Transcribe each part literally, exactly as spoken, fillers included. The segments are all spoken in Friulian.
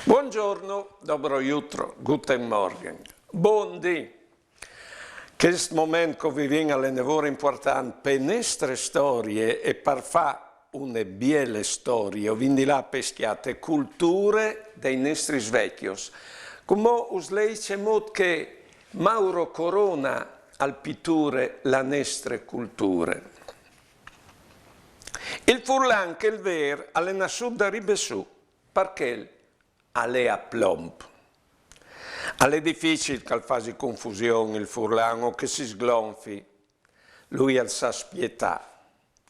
Buongiorno, dobro jutro, guten Morgen, bundì. Chest moment che o vivìn al è une vore impuartant pe nestre storie e par fâ une biele storie o vin di lâ a pescjâ te culture dai nestris vecjos. Cumò us lei cemût che Mauro Corona al piture la nestre culture. Il furlan, chel vêr, al è nassût da ribe sù, parcè al è a plomp. Al è dificil che al fasi confusion il furlan o che si sglonfi. Lui al sa spietâ,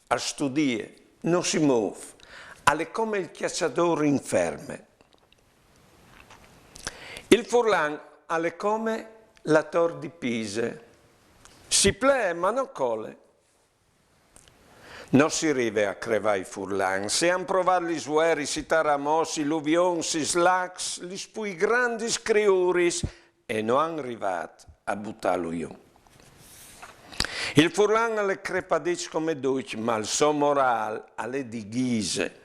al studie, no si môf, al è come il cjaçadôr in ferme. Il furlan al è come la tor di Pise. Si plee, ma no cole. No si rive a crevâ i furlans. Se àn provât lis vueris, i taramòts, i luvions, i slacs, lis pui grandis criuris, e no àn rivât a butâlu jù. Il furlan al è crepadît come ducj, ma il so morâl al è di ghise.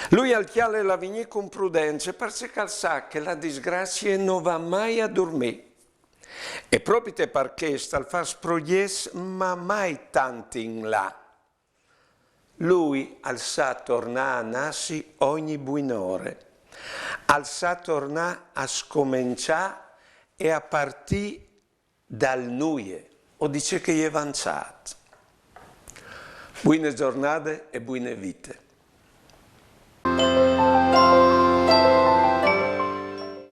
Lui al cjale l'avignî cun prudence, parcè che al sa che la disgracie no va mai a durmî. E propite par chest al fâs progjets, ma mai tant in là. Lui al sa tornâ a nassi ogni buinore, al sa tornâ a scomençâ e a partî dal nuie, o di ce che e je vançât. Buine zornade e buine vite.